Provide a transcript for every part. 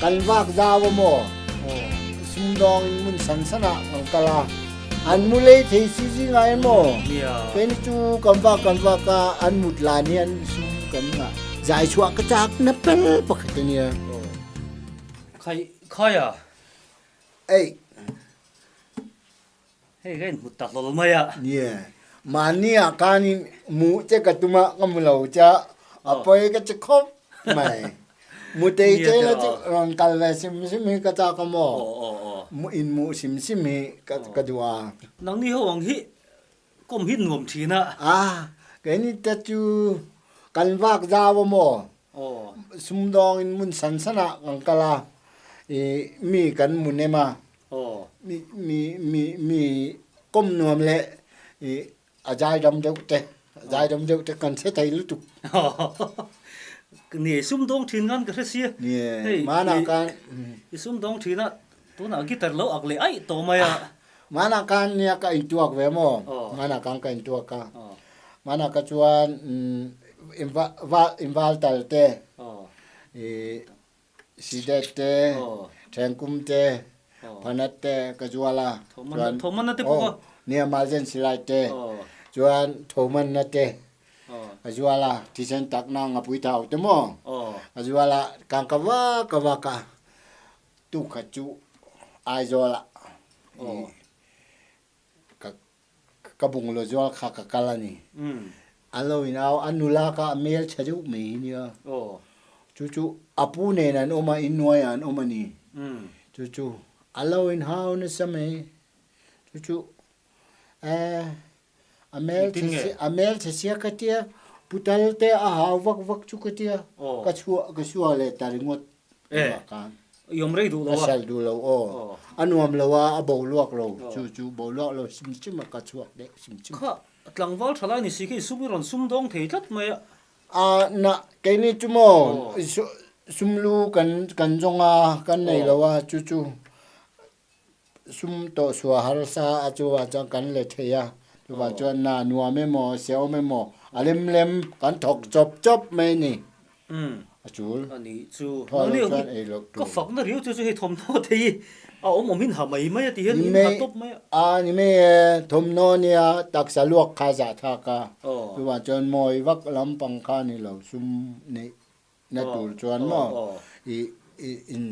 Kan vak zau a maw? Sumdawng in mun san san ah kan kal a. An mu lei thei si zing ah emaw? Keini chu kan vak kan vak a, an mut lan hian sum kan ngah. Zai chhuah ka chak na pel pakhat a nia. Khai khai a. Ei. Hei ka inhmu ta hlawl mai a. Nia. Mahni ah khan in hmuh che ka tum a, ka hmu lo che a, a pawi ka che khawp mai. Mu tei che la chu rawn kal ve sim sim hi ka chak a maw? In hmuh sim sim hi ka duh a. Nangni ho ang hi kawm hi nuam thin a. A, keini te chu kan vak zau a maw? Sumdawng in hmun san san ah kan kal a, i mi kan hmu nem a. Mi mi mi mi kawm nuam leh i a zaidam deuh te a zaidam deuh te kan hre thei lutuk. Ni sumdawng thin ngan ka hre sia. Ni manah khan. I sumdawng thin a tunah guitar lo ak leh aih tawh mai a. Manah khan nia ka intuak ve maw? Manah khan ka intuak a. Manah ka chuan inval tal te i Sidet te, Thengkum te, Phanat te ka zual a. Chuan Thomanna te pawh ka. Nia Malzen Silai te. Chuan Thomanna te ka zual a. Thisen takna ngapui thau te maw ka zual a. Kang ka vak ka vak a. Tukhat chu Aizawl ah ka ka bunglaw zual kha ka kal a ni. An lo in au, a nula kha a mel chhe deuh mai hi nia. Chu chu a pu nen an awm a, innuaiah an awm a ni. Chu chu a lo in hau nasa mai. Chu chu eh a mel chhe a mel chhe sia ka tia, putal te a hau vak vak chu ka tia, ka chhuah ka suah leh ta ringawt. Eh, i awm rei duh lo a. A sal duh lo aw. A nuam lo a, a bo luak lo. Chu chu bo luak lo sim sim a ka chhuak deuh sim sim. Kha, tlangval tha lai ni si khi sum i rawn sum dawng thei tlat mai a. A, na, keini chu maw, sumlu kan kan zawng a, kan nei lo a, chu chu sum tawh suah harsa a chuvah chuan kan le thei a, chuvah chuan na nuam emaw se awm emaw a lem lem kan thawk chawp chawp mai a ni. A chul. A ni chu. Thaw lo chuan ei loh tur. Ka fakna riau chu chu hei thawmhnaw te hi a awm awm in ha mai mai a ti hian in ha tawp mai a. A ni mai e, thawmhnaw nia taksa luak kha zah thlak a, chuvah chuan mawi vak lampang kha ni lo sum neih na tur chuan maw i in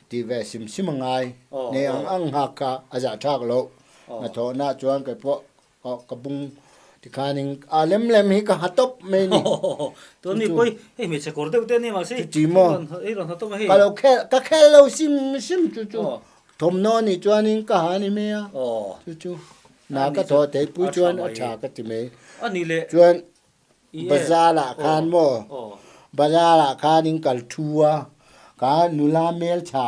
ti ve sim sim a ngai nei ang ang nghak kha a zah thlak loh hnathawhna chuan kei pawh ka bung tikhanin a lem lem hi ka ha tawp mai a ni. Tun mi pawh hei hmeichhe kawr deuh te a ni mahse chuti maw hei rawn ha tawp a hei ka lo khel ka khel lo sim sim chu chu thawmhnaw nih chuanin ka ha ni mai a chu chu na ka thaw theipui chuan a tha ka ti mai chuan Bazar ah khan maw bazar ah khan in kal thu a, ka nula hmeltha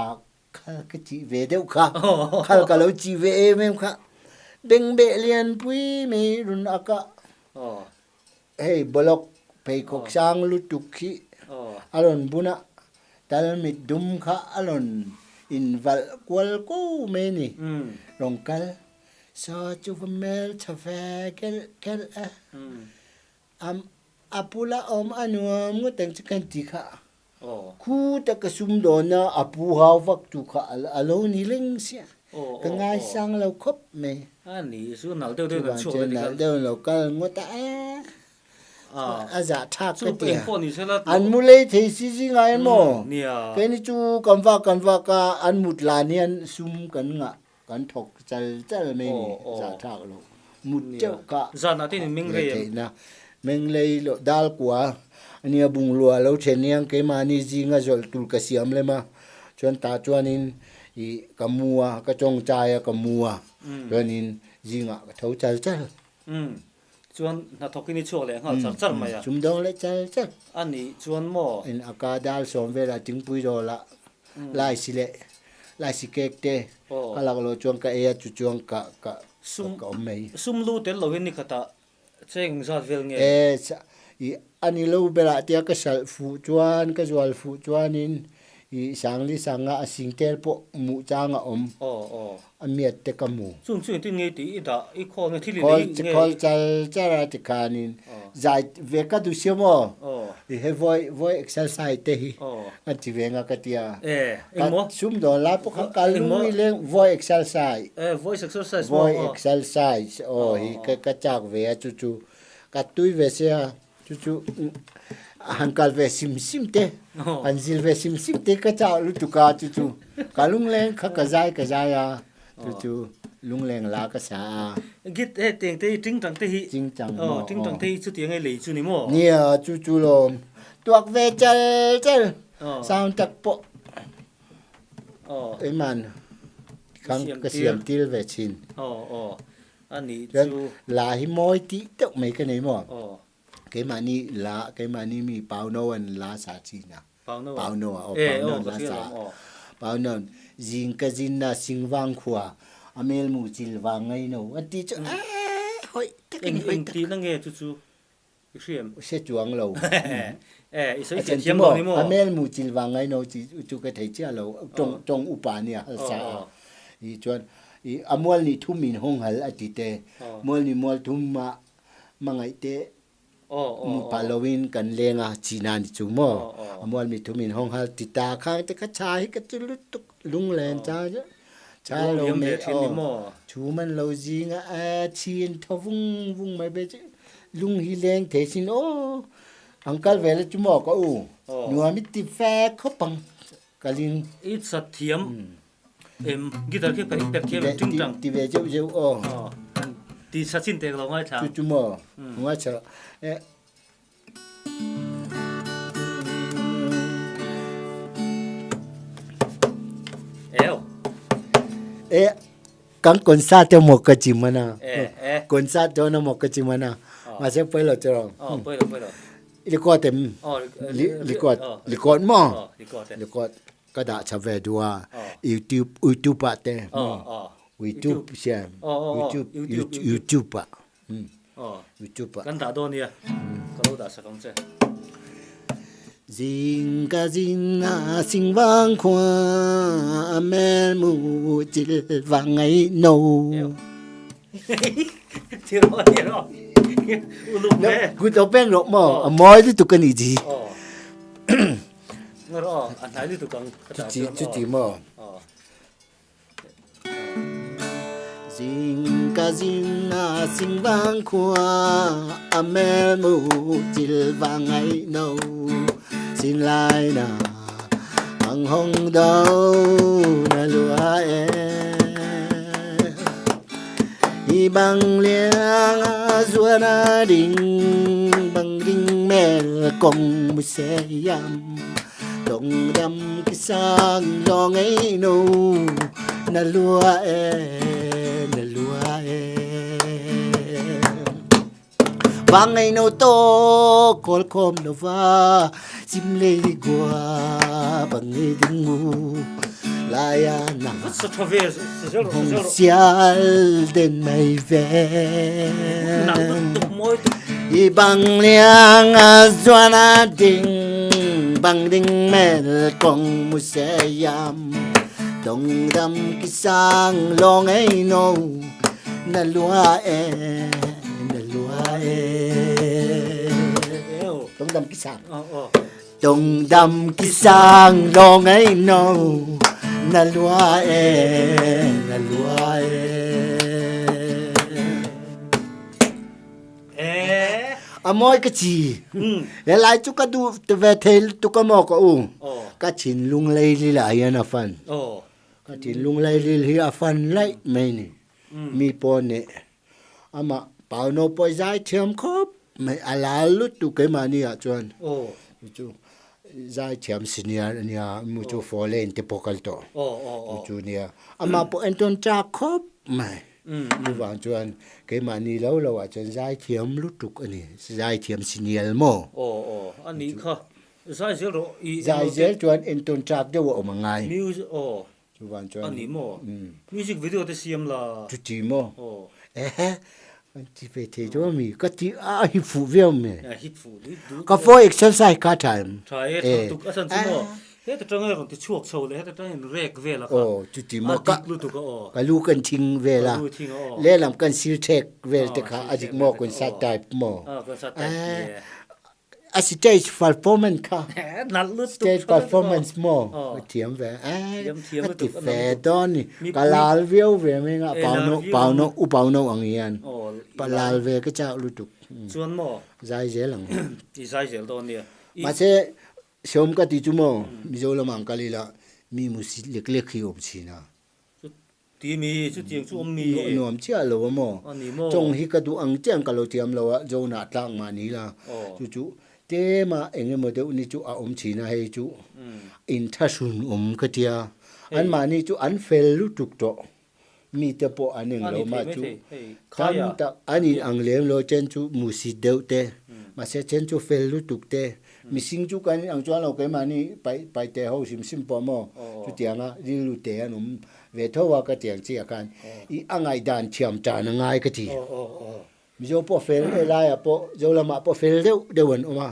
khal ka chih ve deuh kha, khal ka lo chih ve em em kha, bengbeh lianpui mai run a kah, hei bawlawk pheikhawk sang lutuk hi a rawn bun a, talmit dum kha a rawn invalh kual ko mai a ni, rawn kal. Saw chu va hmeltha ve kelh kelh a, a pula awm a nuam ngawt ang chu kan ti kha. Khu taka sumdawnna a pu hau vak tu kha a lo ni reng sia, ka ngaisang lo khawp mai. Chuvang chuan nalh deuh lo kal ngawt a e. A zah thlak ka ti a. An mu lei thei si zing ah emaw? Keini chu kan vak kan vak a, an mut lan hian sum kan ngah. Kan thawk chal chal mai ni, zahthlak lo mut teuh ka leh theihna. Menglei lo dal kua ania bunglua lo then hian keimahni zinga zawlh tur ka siam lem a, chuan tah chuanin ih ka mu a, ka tawngtai a ka mu a, chuanin zingah ka tho chal chal. Chuan hnathawkin i chhuak leh nghal char char mai a. Chumdawng leh chal chal. A nih chuan maw? In a ka dal sawm velah thingpui dawlah lai si leh lai si cake te ka lak loh chuan ka ei a chu chuan ka ka ka awm mai. Sum lu tel lohin ni khatah cheng zat vel nge? E i a ni lo berah tia ka salh fuh chuan ka zual fuh chuanin I sangli sanga a sing tel pawh hmuh chang a awm. A miat te ka hmu. Chung chu engtin nge tih i dah i khawl nge thil in ei nge? Khawl chal char a tikhanin zai ve ka duh sia maw? I he vawi vawi exercise te hi an ti ve nga ka tia. Engmaw? Sumdawn lai pawh khan kal lung i leng vawi exercise. Voice exercise maw? Vawi exercise aw hi ka chak ve a chu chu ka tui ve sia. Chu chu han kal ve sim sim te, han zil ve sim sim te ka chau lutuk a, chu chu ka lungleng kha ka zai ka zai a, chu chu lungleng la ka sa a. Git he teng te hi tingtang te hi tingtang maw tingtang te hi chutiang e lei chu ni maw? Nia chu chu lawm tuak ve chal chal sound tak pawh eiman khang ka siam til ve thin. A nih chu. La hi mawi tih deuh mai ka nei maw? Keimahni la, keimahni mi Pauno an la sa chin a. Pauno a? Pauno a, aw Pauno an la sa. Pauno an zing ka zin a Singvang khua a melmu chil vang ngai no an tih chu eeh hawi tak a ni hawi tak. Eng tihna nge chu chu i hriam? Hre chuang lo. Eh i sawi fiah thiam lo ni maw? A melmu chil vang ngai no tih chu ka thei chiah lo, tawng tawng upa nia hal sa a. I chuan i a mual ni thum in hawng hal a ti te, mual ni mual thum ah hmangaih te mu pah lo in kan leng a chi na ni chu maw? A mual mi thum in hawng hal ti ta khang te kha cha hi ka ti lutuk lunglen cha cha lo mai aw chhum an lo zing a a chi an thaw vung vung mai be chu lung hi leng thei sin aw ang kal ve la chu maw ka u nuam i ti fek khawp ang kalin i chat thiam Em guitar khi pek pek thiam ting tang. Ti ve zeuh zeuh aw. Ti sa chin tek lo ngai thla. Chu chu maw. Ngai thla. E Eo. E kan concert te mo ka chi mana. Concert to na mo ka chi mana. Ma se poi lo chro. Oh poi lo poi lo. Record em. Record record mo. Record. Ka dah chha ve duh a, YouTube YouTube ah te maw YouTube sia YouTube YouTube ah YouTube ah. Kan dah dawn nia ka lo dah sak ang che. Zing ka zin a sing vang khua a mel mu chil vang ngai no. Thil rawh thil rawh uluk ve. Kut lo peng rawh maw a mawi lutuk a nih chi. Chuti maw? Zing ka zing a sing vang khua a mel mu chil vang ngai no xin lai na ang hong đâu na lúa em i bang liang a zuan a ding bang ding mel kong mu se yam dong dam ki sang lo ngei no na lua e na lua e vang ngei no to kol khom lo va sim le gua bang ngei ding mu lai a na hong sial den mai ve i bang liang a zuan a ding bang ding mel kong mu se yam dong dam ki sang lo ngei no na lua e na lua e dong dam ki sang dong dam ki sang lo ngei no na lua e na lua e A mawi ka ci. He lai cu ka duh ve thei tuk a maw ka u. Ka thinlung leilil ah hian a fan. Ka thinlung leilil hi a fan laih mai ni. Mi pawl nih amah Pauno pawh zai thiam khawp mai a lal lutuk keimah ni ah cun. Cu zai thiam senior ania mu cu foreign te pawh kal tawh. Cu nia amah pawh entawn tlak khawp mai. Chuvang chuan keimahni lo lo ah chuan zaithiam lutuk a ni. Zaithiam sinial maw? Aw aw a nih kha. Zai zel rawh i Zai zel chuan entawn tlak deuh a awm a ngai. Music aw Chuvang chuan a ni maw? Music video te siam la. Chuti maw? Aw. Ehe kan ti ve thei dawn a mi? Ka ti a hip fuh viau mai. A hip fuh duh duh. Ka phone exercise kha tha em? Tha e, tha tuk a chan chu maw? Heta tanga rawn ti chhuak chho leh heta tanga in rek vel a kha. Aw chuti maw ka lutuk a aw. Ka lu kan thing vel a. Ka lu thing a aw. Lehlam kan sir thek vel te kha a dik maw concert type maw. Aw concert type ni e. A stage performance kha. Nalh lutuk. Stage performance maw ka thiam ve. A ti fe dawn ni. Ka lal viau ve mai nga pau no pau no u pau no ang hian. Pa lal ve ka chak lutuk. Chuan maw. Zai zel ang. I zai zel dawn nia. Mahse Sawm ka ti chu maw, Mizo lamah an kal ila mi musit lek lek hi awm thin a. Ti mi, chutiang chu awm mi. Nuam chiah lo a maw. A ni maw. Tawng hi ka duh ang chiah ang ka lo thiam lo a, Jonah tlak mah ni la. Chu chu tlema eng emaw deuh ni chu a awm thin a, hei chu inthahrun awm ka tia. Anmahni chu an fel lutuk tawh. Mite pawh an eng lo mah chu tam tak an in ang lem lo chen chu musit deuh te mahse chen chu fel lutuk te mihring chu kan in ang chuan lo keimahni pai paite ho hrim hrim pawh maw chutianga rilru te an awm ve tho a ka tiang chiah khan i a ngaihdan thiam tan a ngai ka ti. Mizo pawh fel e laiah pawh Zo lamah pawh fel deuh deuh an awm a,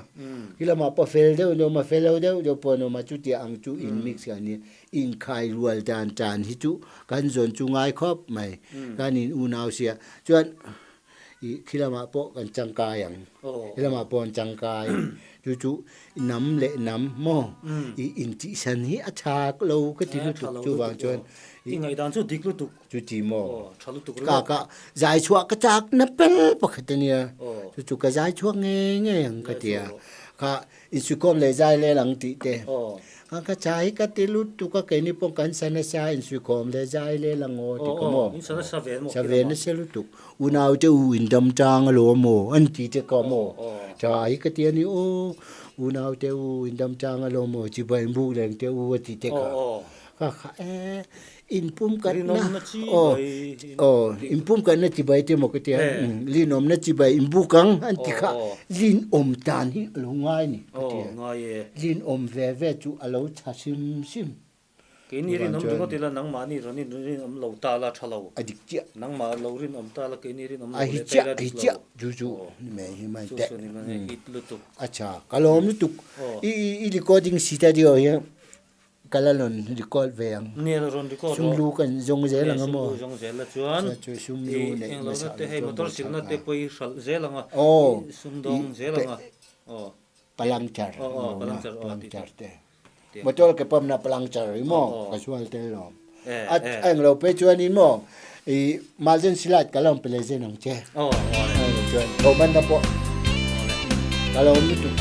khi lamah pawh fel deuh an awm a, fel lo deuh deuh pawh an awm a, chutiang ang chu in mix kan nia. Inkhai rual dan tan hi chu kan zawn chu ngai khawp mai, kan in unau sia. Chuan i khi lamah pawh kan changkai ang, khi lamah pawh an changkai. Chu chu nam leh nam maw i intihsan hi a tha lo ka ti lutuk chuvang chuan. I ngaihdan chu dik lutuk. Chuti maw? Ka ka zai chhuah ka chak na pel pakhat a nia. Chu chu ka zai chhuak ngei ngei ang ka ti a. Kha insuikawm leh zai lel ang tih te. Ka ka cha hi ka ti lutuk a keini pawh kan sa nasa insuikawm leh zai lel ang aw ti ka maw. Sa ve nasa lutuk. Unau te u indam tang alawm aw an ti te ka maw. Cha hi ka ti a ni aw unau te u indam tang alawm aw chibai buk reng te u a ti te kha. Ka kha e Inpumkatna aw aw inpumkatna chibai te maw ka tia linawmna chibai inbuk ang an ti kha linawm dan hi a lo ngai ni ka tia linawm ve ve chu a lo tha hrim hrim. Keini rinawm ringawt ila nangmahni rawn in rinawm lo ta la tha lo. A dik chiah. Nangmah lo rinawm ta la keini rinawm lo leh ta ila dik lo. A hi chiah chu chu ni mai hi mai teh. Chu chu ni mai hit lutuk. Acha ka lawm lutuk i recording studio hian Ka la rawn record ve ang. Nge la rawn record rawh. Sumlu kan zawng zel ang a maw? Sumlu zawng zel la chuan. Chu sumlu neih hmasa te hei motor silna te pawh i hralh zel ang a. Sumdawng zel ang a. Palang char. Palang char palang char te. Motor ke pawmna palang char i maw? Ka sual tel lo. A eng lo pe chuan in maw? I malden silat ka lo pe leh zen ang che. Chuan thoman na pawh ka lo lutuk.